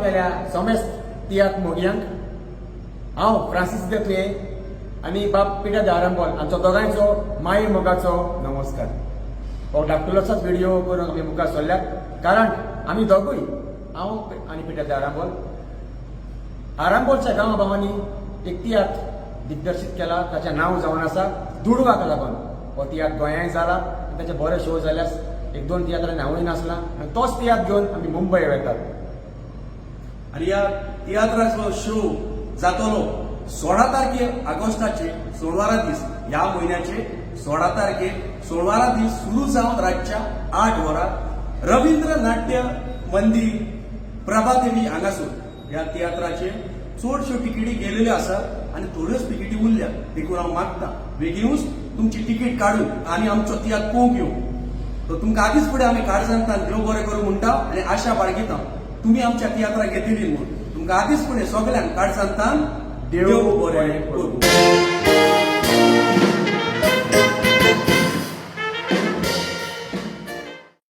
गांवांतल्या समेस्त तियात्र मोगयांक. हांव फ्रांसीस देतले आनी बाब पिटर the Arambol आमचो दोगांयचो माये मोगाचो नमस्कार. हो धाकटुलोसोच व्हिडिओ करून आमी मुखार सरल्यात, कारण आमी दोगूय, हांव आनी पिटर the Arambol, आरांबोलच्या गांवा भावांनी एक तियात्र दिग्दर्शीत केला. ताचें नांव जावन आसा दुडवाक लागून. हो तियात्र गोंयांय जाला आनी ताचे बरे शो जाल्यात. एक दोन तियात्रांनी हांवूय नासला आनी तोच तियात्र घेवन आमी मुंबय वेतात. आनी ह्या तियात्राचो शो जातलो 16 तारखे ऑगस्टाचे, सोळवारा दीस, ह्या म्हयन्याचे 16 तारखे सोळवारा दीस, सुरू जावन रातच्या 8 वरां रवींद्र नाट्य मंदिर, प्रभादेवी हांगासून. ह्या तियात्राचे चडश्यो तिकेटी गेलेल्यो आसात आनी थोड्योच तिकेटी उरल्यात. देखून हांव मागता, बेगीनूच तुमची तिकेट काडून आनी आमचो तियात्र पळोवंक येवं. तर तुमकां आदींच फुडें आमी काळजांतल्यान देव बरें करूं म्हणटा आनी आशा बाळगिता, तुमी आमच्या तियात्राक येतली म्हूण. तुमकां आदींच फुडें सगल्यांक काळजांतल्यान देव बरें करूं.